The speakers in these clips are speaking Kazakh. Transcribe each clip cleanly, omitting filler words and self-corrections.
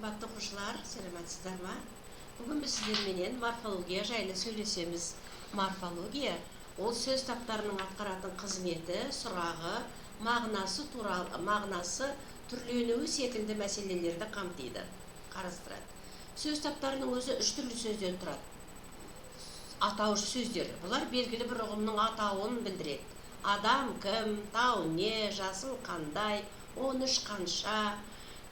Қымбатты оқушылар, сәлеметсіздер ма? Бүгін біз сіздерменен морфология жайлы сөйлесеміз. Морфология ол сөз таптарының атқаратын қызметі, сұрағы, мағынасы туралы, мағынасы түрленуі секілді мәселелерді қамтиды, қарастырады. Сөз таптарының өзі үш түрлі сөзден тұрады. Атауыш сөздер. Бұлар белгілі бір ұғымның атауын білдіреді. Адам кім, тау не, жасың қандай, 13 қанша.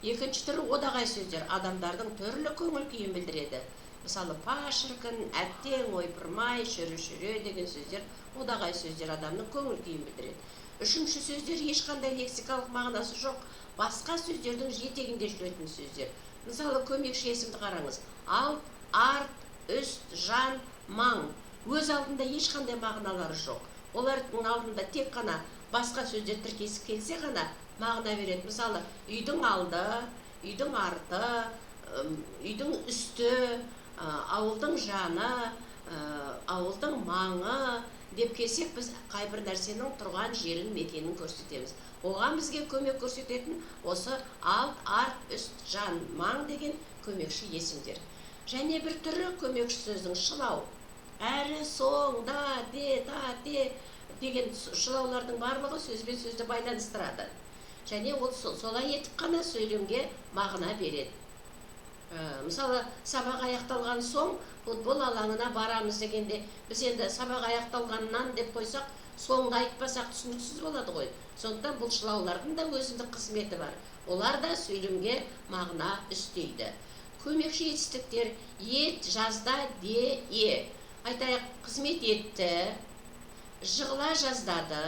Екінші түрі одағай сөздер, адамдардың түрлі көңіл күйін білдіреді. Мысалы, па шіркін, әттең, ойпырмай, шүрі-шүрі деген сөздер одағай сөздер, адамның көңіл күйін білдіреді. Үшінші сөздер ешқандай лексикалық мағынасы жоқ, басқа сөздердің жетегінде жүретін сөздер. Мысалы, көмекші есімді қараңыз. Алт, арт, үст, жан, маң. Өз алдында ешқандай мағыналары жоқ. Олардың алдында тек қана басқа сөздер тіркесіп келсе ғана мағына береді. Мысалы, үйдің алды, үйдің арты, үйдің үсті, ауылдың жаны, ауылдың маңы деп келсек, біз қайбір нәрсенің тұрған жерін, мекенін көрсетеміз. Оған бізге көмек көрсететін осы алт, арт, үст, жан, маң деген көмекші есімдер. Және бір түрі көмекші сөздің шылау. Әрі, соң, да, де, та, те деген шылаулардың барлығы сөзбен сөзді байланыстырады. Және ол солай етіп қана сөйлемге мағына береді. Мысалы, сабақ аяқталған соң футбол алаңына барамыз дегенде, біз енді сабақ аяқталғаннан деп қойсақ, соңды айтпасақ түсініксіз болады ғой. Сондықтан бұл шылаулардың да өзіндік қызметі бар. Олар да сөйлемге мағына үстейді. Көмекші етістіктер ет, жазда, де, е. Айтайық, қызмет етті, жығыла жаздады,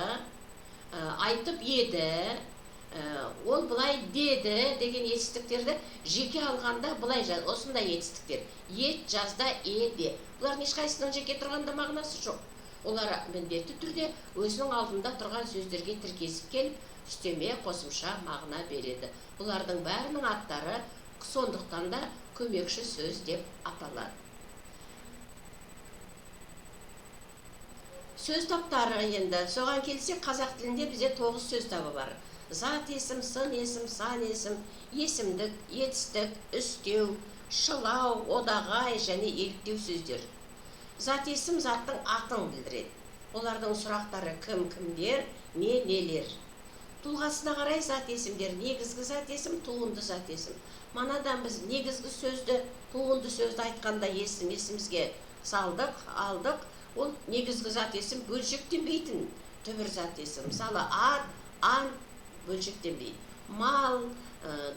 айтып еді, ол былай деді деген етістіктерді жеке алғанда былай осындай етістіктер. Ет, жазда, е, де. Бұлардың ешқайсысының жеке тұрғанда мағынасы жоқ. Олар міндетті түрде өзінің алдында тұрған сөздерге тіркесіп келіп, үстеме қосымша мағына береді. Бұлардың бәрінің аттары сондықтан да көмекші сөз деп аталады. Сөз таптары енді, соған келсек, қазақ тілінде бізде 9 сөз табы бар. Зат есім, сын есім, сан есім, есімдік, етістік, үстеу, шылау, одағай және еліктеу сөздер. Зат есім заттың атын білдіреді. Олардың сұрақтары кім, кімдер, не, нелер. Тұлғасына қарай зат есімдер негізгі зат есім, туынды зат есім. Манадан біз негізгі сөзді, туынды сөзді айтқанда есім есімізге салдық, алдық. Ол негізгі зат есім бөлшектенбейтін түбір зат есім. Мысалы, ат, ан бөлшектенбейді. Мал,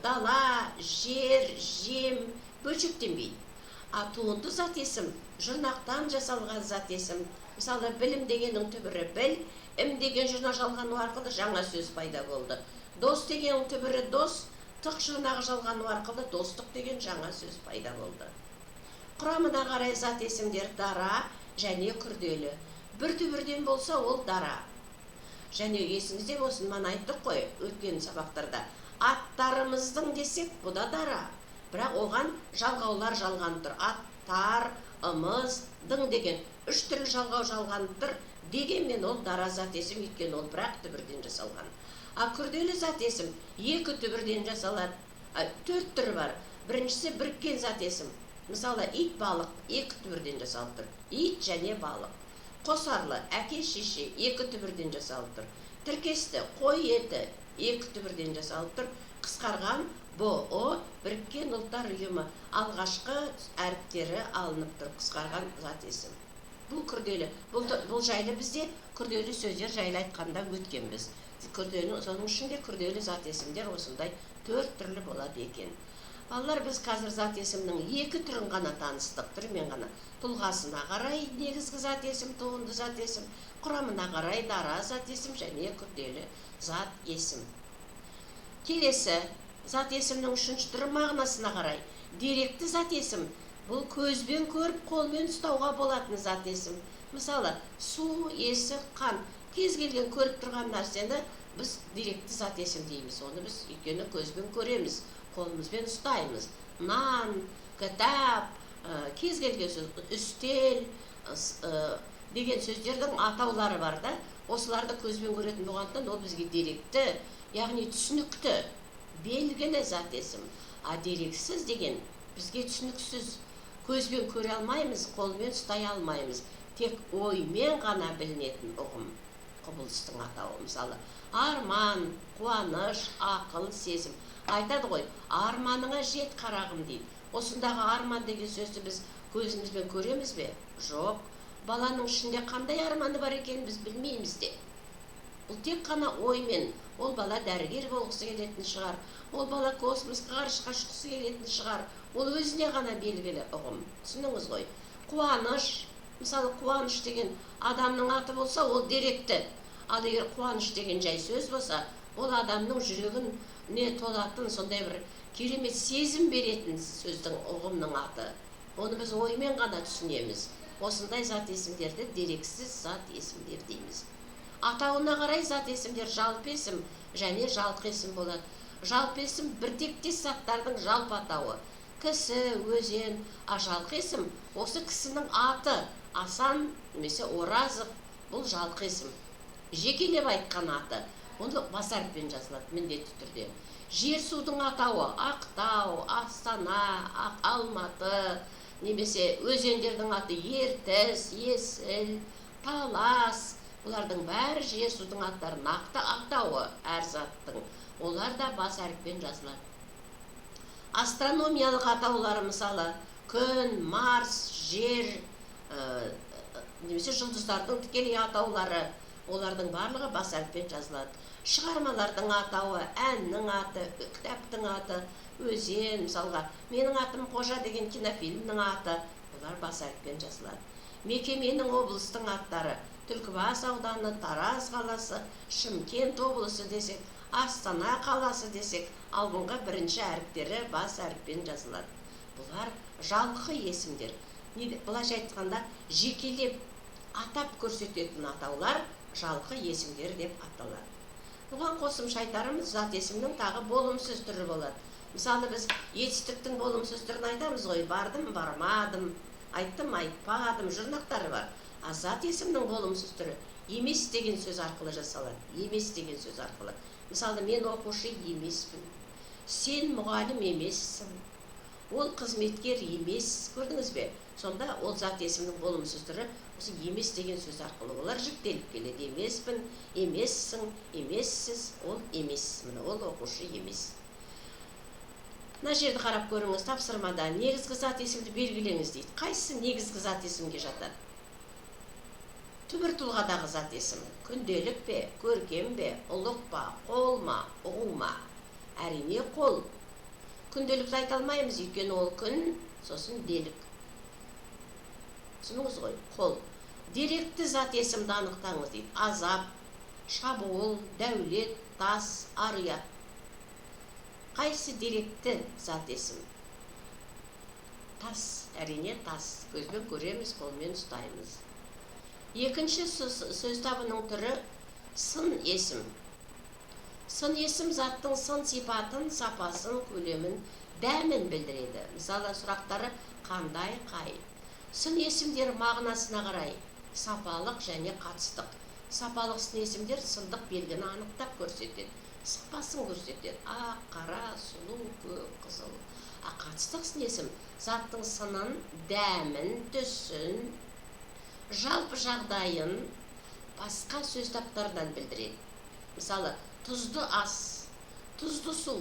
дала, жер, жем бөлшектенбейді. А туынды зат есім жұрнақтан жасалған зат есім. Мысалы, білім дегеннің түбірі біл, ім деген жұрнақ жалғану арқылы жаңа сөз пайда болды. Дос дегеннің түбірі дос, тық жұрнағы жалғану арқылы достық деген жаңа сөз пайда болды. Құрамына қарай зат есімдер дара және күрделі. Бір түбірден болса, ол дара. Және есіңізде болсын, мана айттық қой өткен сабақтарда. Аттарымыздың десек, бұ да дара. Бірақ оған жалғаулар жалғанып тұр. Аттар, ымыз, дың деген үш түрлі жалғау жалғанып тұр. Дегенмен ол дара зат есім, өйткені ол бірақ түбірден жасалған. А күрделі зат есім екі түбірден жасалады. Төрт түрі бар. Біріншісі біріккен зат есім. Мысалы, ит, балық екі түбірден жасалып тұр. Ит және балық. Қосарлы, әке, шеше екі түбірден жасалып тұр. Тіркесті, қой еті екі түбірден жасалып тұр. Қысқарған Б, О біріккен ұлттар ұйымы алғашқы әріптері алынып тұр. Қысқарған зат есім. Бұл күрделі. Бұл жайлы бізде күрделі сөздер жайлы айтқанда өткенбіз. Соның ішінде күрделі зат есімдер осындай төрт түрлі болады екен. Балалар, біз қазір зат есімнің екі түрін ғана таныстық, түрімен ғана. Тұлғасына қарай негізгі зат есім, туынды зат есім, құрамына қарай дара зат есім және күрделі зат есім. Келесі зат есімнің үшінші түрі мағынасына қарай. Деректі зат есім бұл көзбен көріп, қолмен ұстауға болатын зат есім. Мысалы, су, есік, қан. Кез келген көріп тұрған нәрсені біз деректі зат есім дейміз. Оны біз өйткені көзбен көреміз, қолымызбен ұстаймыз. Нан, кітап, кез келген сөз, үстел, деген сөздердің атаулары бар да. Осыларды көзбен көретін болғандықтан ол бізге деректі, яғни түсінікті, белгілі зат есім. А дерексіз деген бізге түсініксіз, көзбен көре алмаймыз, қолмен ұстай алмаймыз, тек оймен ғана білінетін ұғым, құбылыстың атауы. Мысалы, арман, қуаныш, ақыл, сезім. Айтады ғой, арманыңа жет, қарағым, дейді. Осындағы арман деген сөзді біз көзімізбен көреміз бе? Жоқ. Баланың ішінде қандай арманы бар екенін біз білмейміз де. Бұл тек қана оймен. Ол бала дәрігер болғысы келетін шығар, ол бала космосқа, ғарышқа ұшқысы келетін шығар. Ол өзіне ғана белгілі ұғым. Түсіндіңіз ғой? Қуаныш, мысалы, Қуаныш деген адамның аты болса, ол деректі. Ал егер қуаныш деген жай сөз болса, ол адамның жүрегіне толатын сондай бір керемет сезім беретін сөздің, ұғымның аты. Оны біз оймен ғана түсінеміз. Осындай зат есімдерді дерексіз зат есімдер дейміз. Атауына қарай зат есімдер жалпы есім және жалқы есім болады. Жалпы есім — біртектес заттардың жалпы атауы: кісі, өзен. А жалқы есім — осы кісінің аты, Асан немесе Оразов. Бұл жалқы есім, жекелеп айтқан аты. Оны бас әріппен жазылады міндетті түрде. Жер судың атауы: Ақтау, Астана, Алматы. Немесе өзендердің аты: Ертіс, Есіл, Талас. Бұлардың бәрі жер судың аттары, нақты атауы әр заттың. Олар да бас әріппен жазылады. Астрономиялық атаулары, мысалы, күн, Марс, Жер, немесе жұлдыздардың тікелей атаулары, олардың барлығы бас әріппен жазылады. Шығармалардың атауы, әннің аты, кітаптың аты, өзен, мысалға, «Менің атым Қожа» деген кинофильмнің аты, олар бас әріппен жазылады. Мекеменің, облыстың аттары: Түлкібас ауданы, Тараз қаласы, Шымкент облысы десек, Астана қаласы десек, алдыңғы бірінші әріптері бас әріппен жазылады. Бұлар жалқы есімдер. Былайша айтқанда, жекелеп атап көрсететін атаулар жалқы есімдер деп аталады. Бұған қосымша айтарымыз, зат есімнің тағы болымсыз түрі болады. Мысалы, біз етістіктің болымсыз түрін айтамыз ғой: бардым, бармадым, айттым, айтпадым, жұрнақтары бар. А зат есімнің болымсыз түрі емес деген сөз арқылы жасалады. Емес деген сөз арқылы. Мысалы, мен оқушы емеспін, сен мұғалім емессің, ол қызметкер емес. Көрдіңіз бе? Сонда ол зат есімнің болымсыз түрі осы емес деген сөз арқылы олар жіктеліп келеді: емеспін, емессің, емессіз, ол емес. Міне, ол оқушы емес. Мына жерді қарап көріңіз. Тапсырмада негізгі зат есімді белгілеңіз дейді. Қайсысы негізгі зат есімге жатады? Түбір тұлғадағы зат есім: күнделік пе, көркем бе, ұлық па, қол ма, ұғу ма? Әрине, қол. Күнделікті айта алмаймыз, өйткені ол күн, сосын делік. Түсіндіңіз ғой? Қол. Деректі зат есімді анықтаңыз дейді. Азап, шабуыл, дәулет, тас, ар ұят. Қайсы деректі зат есім? Тас, әрине, тас. Көзбен көреміз, қолмен ұстаймыз. Екінші сөз табының түрі — сын есім. Сын есім заттың сын сипатын, сапасын, көлемін, дәмін білдіреді. Мысалы, сұрақтары: қандай, қай. Сын есімдер мағынасына қарай сапалық және қатыстық. Сапалық сын есімдер сындық белгіні анықтап көрсетеді, сапасын көрсетеді: ақ, қара, сұлу, көк, қызыл. А қатыстық сын есім заттың сынын, дәмін, түсін, жалпы жағдайын басқа сөз таптарынан білдіреді. Мысалы, тұзды ас, тұзды су.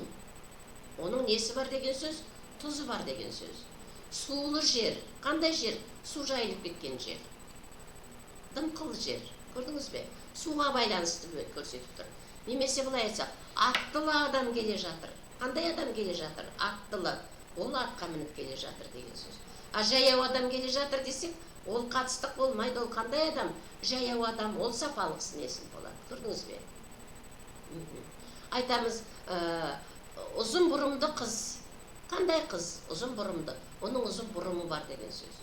Оның несі бар деген сөз? Тұзы бар деген сөз. Сулы жер. Қандай жер? Су жайылып кеткен жер, дымқыл жер. Көрдіңіз бе? Суға байланысты көрсетіп тұр. Немесе былай айтсақ: аттылы адам келе жатыр. Қандай адам келе жатыр? Аттылы. Ол атқа мініп келе жатыр деген сөз. А жаяу адам келе жатыр десек, ол қатыстық болмайды. Ол қандай адам? Жаяу адам. Ол сапалық сын есім болады. Көрдіңіз бе? Айтамыз, ұзын бұрымды қыз. Қандай қыз? Ұзын бұрымды. Оның ұзын бұрымы бар деген сөз.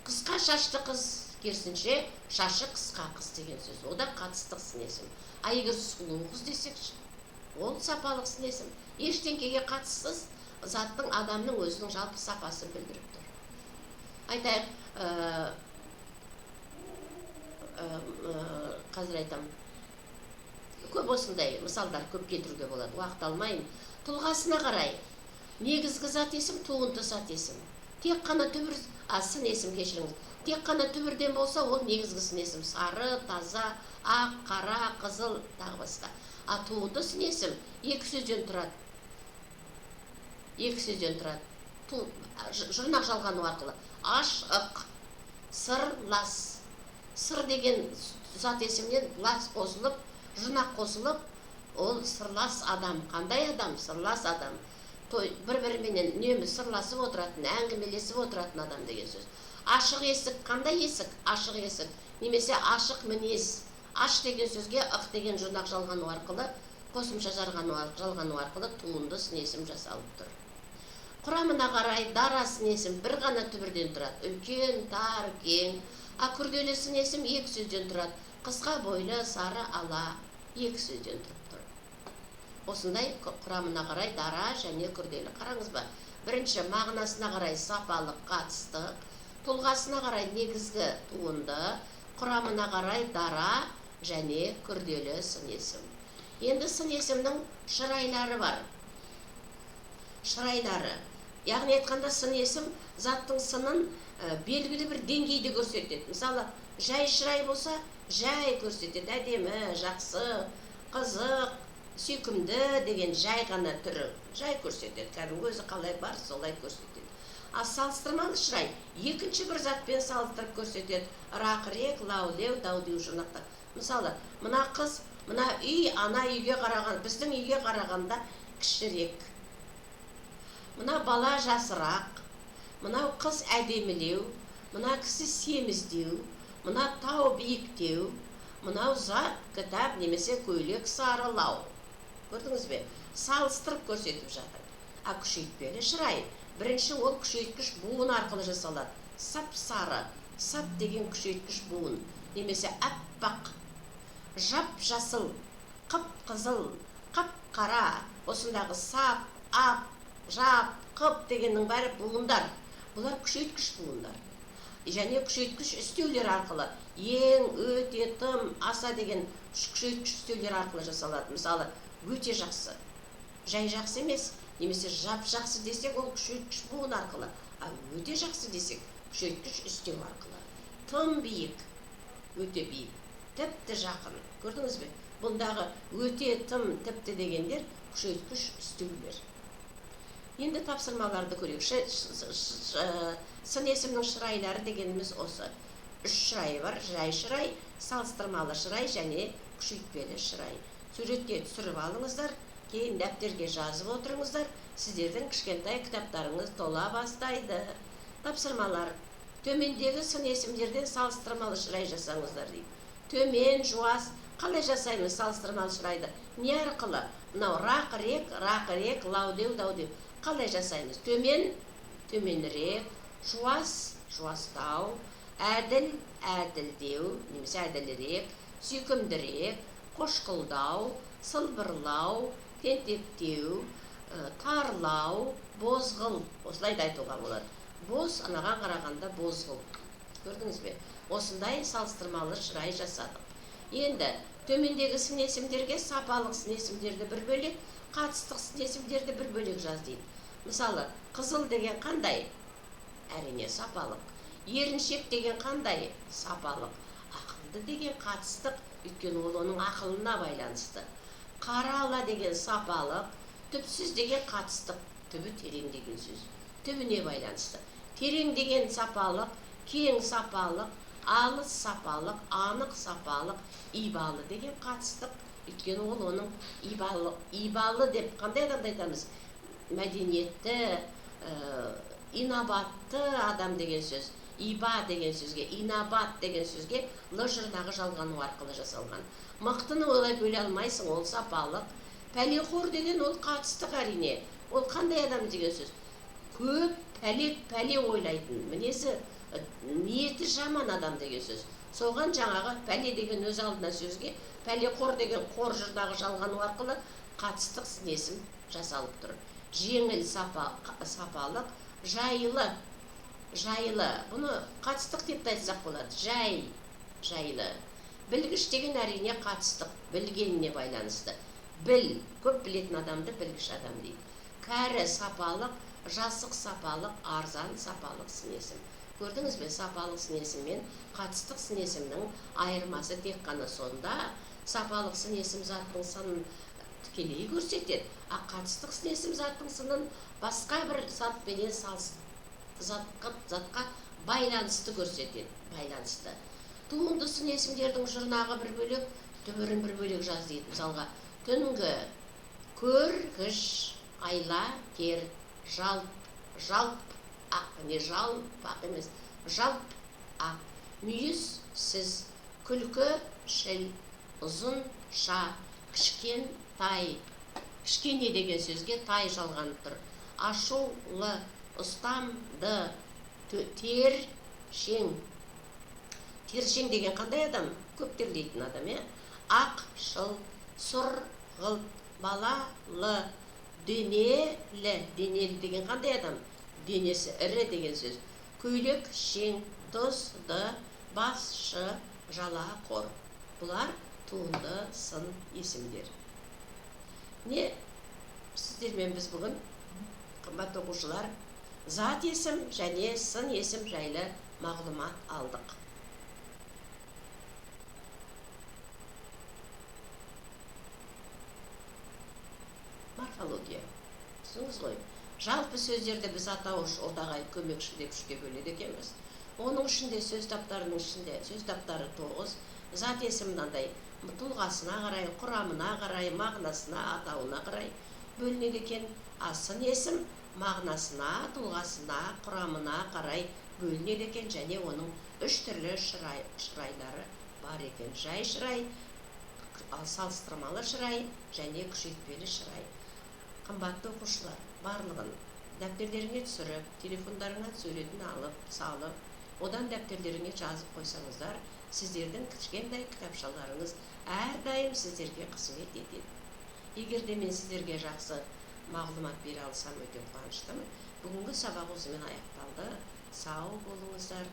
Қысқа шашты қыз, керісінше, шашы қысқа қыз деген сөз. О да қатыстық сын есім. А егер сұлу қыз десекші, ол сапалық сын есім. Ештеңкеге қатыссыз заттың, адамның өзінің жалпы сапасын білдіріп тұр. Айтайық, қазір айтамын. Көп осындай мысалдар көп келтіруге болады, уақыт алмайын. Тұлғасына қарай негізгі зат есім, туынды зат есім. Тек қана түбір, сын есім, кешіріңіз. Тек қана түбірден болса, ол негізгі сын есім. Сары, таза, ақ, қара, қызыл, тағы басқа. А туынды сын есім екі сөзден тұрады. Екі сөзден тұрады. Жұрнақ жалғану арқылы. Ашық, сырлас. Сыр деген зат есімнен лас қосылып, жұрнақ қосылып, ол сырлас адам. Қандай адам? Сырлас адам. Бір-біріменен үнемі сырласып отыратын, әңгімелесіп отыратын адам деген сөз. Ашық есік, қандай есік? Ашық есік. Немесе ашық мінез. Аш деген сөзге ық деген жұрнақ жалғану арқылы, қосымша жалғану арқылы туынды сын есім жасалып тұр. Құрамына қарай дара сын есім бір ғана түбірден тұрады. Үлкен, тар, кең. А күрделі сын есім екі сөзден тұрады. Қысқа бойлы, сары, ала, екі сөзден тұрып тұр. Осындай құрамына қарай дара және күрделі. Қараңыз ба? Бірінші мағынасына қарай сапалық қатыстық, тұлғасына қарай негізгі туынды, құрамына қарай дара және күрделі сын есім. Енді сын есімнің шырайлары бар. Шырайлары. Яғни айтқанда сын есім заттың сынын белгілі бір деңгейде көрсетеді. Мысалы, жай шырай болса, жай көрсетеді. Әдемі, жақсы, қызық, сүйкімді деген жай ғана түрі жай көрсетеді. Кәдімгі өзі қалай бар, солай көрсетеді. А салыстырмалы шырай екінші бір затпен салыстырып көрсетеді. Рақ, рек, лау, леу, дау, деу жұрнақтар. Мысалы, мына қыз, мына үй, ана үйге қараған, біздің үйге қарағанда кішірек. Мына бала жасырақ, мынау қыз әдемілеу, мына кісі семіздеу, мына тау биіктеу, мынау зат, кітап немесе көйлек сарылау. Көрдіңіз бе? Салыстырып көрсетіп жатыр. А күшейтпелі шырай. Бірінші ол күшейткіш буын арқылы жасалады. Сап сары, сап деген күшейткіш буын, немесе аппақ, жап жасыл, қып қызыл, қап қара. Осындағы сап, ап, жап, қып дегеннің бәрі буындар. Бұлар күшейткіш буындар. Және күшейткіш үстеулер арқылы ең, өте, тым, аса деген күшейткіш үстеулер арқылы жасалады. Мысалы, өте жақсы, жай жақсы емес, немесе жап жақсы десек, ол күшейткіш буын арқылы. А өте жақсы десек, күшейткіш үстеу арқылы. Тым биік, өте биік, тіпті жақын. Көрдіңіз бе? Бұндағы өте, тым, тіпті дегендер күшейткіш үстеулер. Енді тапсырмаларды көрейік. Сын есімнің шырайлары дегеніміз осы. Үш шырайы бар: жай шырай, салыстырмалы шырай және күшейтпелі шырай. Суретке түсіріп алыңыздар, кейін дәптерге жазып отырыңыздар, сіздердің кішкентай кітаптарыңыз тола бастайды. Тапсырмалар. Төмендегі сын есімдерден салыстырмалы шырай жасаңыздар дейді. Төмен, жуас, қалай жасаймыз салыстырмалы шырайды? Не арқылы? Мынау рақ, рек, рақ, рек, лау, деу, дау, деу. Қалай жасаймыз? Төмен, төменірек, жуас, жуастау, әділ, әділдеу, немесе әділірек, сүйкімдірек, қошқылдау, сылбырлау, тентектеу, тарлау, бозғыл. Осылай да айтуға болады. Боз, анаған қарағанда бозғыл. Көрдіңіз бе? Осындай салыстырмалы шырай жасадық. Енді төмендегі сын есімдерге сапалық сын есімдерді бір бөлек, қатыстық сын есімдерді бір бөлек жаз дейді. Мысалы, қызыл деген қандай? Әрине, сапалық. Еріншек деген қандай? Сапалық. Ақылды деген қатыстық, өйткені ол оның ақылына байланысты. Қара ала деген сапалық, түпсіз деген қатыстық, түбі терең деген сөз. Түбіне байланысты. Терең деген сапалық, кең сапалық, алыс сапалық, анық сапалық, ибалы деген қатыстық, өйткені ол оның ибалы, ибалы деп қандай адамды айтамыз? Мәдениетті, инабатты адам деген сөз. Иба деген сөзге, инабат деген сөзге л жұрнағы жалғану арқылы жасалған. Мықтыны олай бөле алмайсың, ол сапалық. Пәлеқор деген ол қатыстық әрине. Ол қандай адам деген сөз? Көп пәле ойлайтын, мінезі, ниеті жаман адам деген сөз. Соған жаңағы пәле деген өз алдына сөзге, пәлеқор деген қор жұрнағы жалғану арқылы қатыстық сын есім жасалып тұр. Жеңіл сапалық, жайлы, жайлы. Бұны қатыстық деп те айтсақ болады. Жай, жайлы. Білгіш деген әрине қатыстық, білгеніне байланысты. Біл, көп білетін адамды білгіш адам дейді. Кәрі сапалық, жасық сапалық, арзан сапалық сын есім. Көрдіңіз бе, сапалық сын есім мен қатыстық сын есімнің айырмасы тек қана сонда, сапалық сын есім заттың сынын тікелей көрсетеді, а қатыстық сын есім заттың сынын басқа бір затпенен затқа байланысты көрсетеді, байланысты. Туынды сын есімдердің жұрнағы бір бөлек, түбірін бір бөлек жаз дейді. Мысалға, түнгі, көргіш, айлакер, жалп, жалп, ақ, не жалпақ емес, жалп, ақ, мүйіз, сіз, күлкі, шіл, ұзын, ша, кішкентай. Кішкене деген сөзге тай жалғанып тұр. Ашулы, ұстамды, тершең. Тершең деген қандай адам? Көп терлейтін адам, е? Ақшыл, сұрғылт, балалы, денелі. Денелі деген қандай адам? Денесі ірі деген сөз. Көйлек, шең, тұзды, басшы, жалақор. Бұлар туынды сын есімдер. Не, сіздермен біз бүгін, қымбатты оқушылар, зат есім және сын есім жайлы мағлұмат алдық. Морфология. Түсіндіңіз ғой? Жалпы сөздерді біз атауыш, одағай, көмекші деп үшке бөледі екенбіз. Оның ішінде сөз таптарының ішінде сөз таптары 9, зат есім мынандай тұлғасына қарай, құрамына қарай, мағынасына, атауына қарай бөлінеді екен. А сын есім мағынасына, тұлғасына, құрамына қарай бөлінеді екен және оның үш түрлі шырайлары бар екен. Жай шырай, салыстырмалы шырай және күшейтпелі шырай. Қымбатты оқушылар, барлығын дәптерлеріңе түсіріп, телефондарыңа суретін алып, салып, одан дәптерлеріңе жазып қойсаңыздар, сіздердің кішкентай кітапшаларыңыз әрдайым сіздерге қызмет етеді. Егер де мен сіздерге жақсы мағлұмат бере алсам, өте қуаныштымын. Бүгінгі сабақ осымен аяқталды. Сау болыңыздар.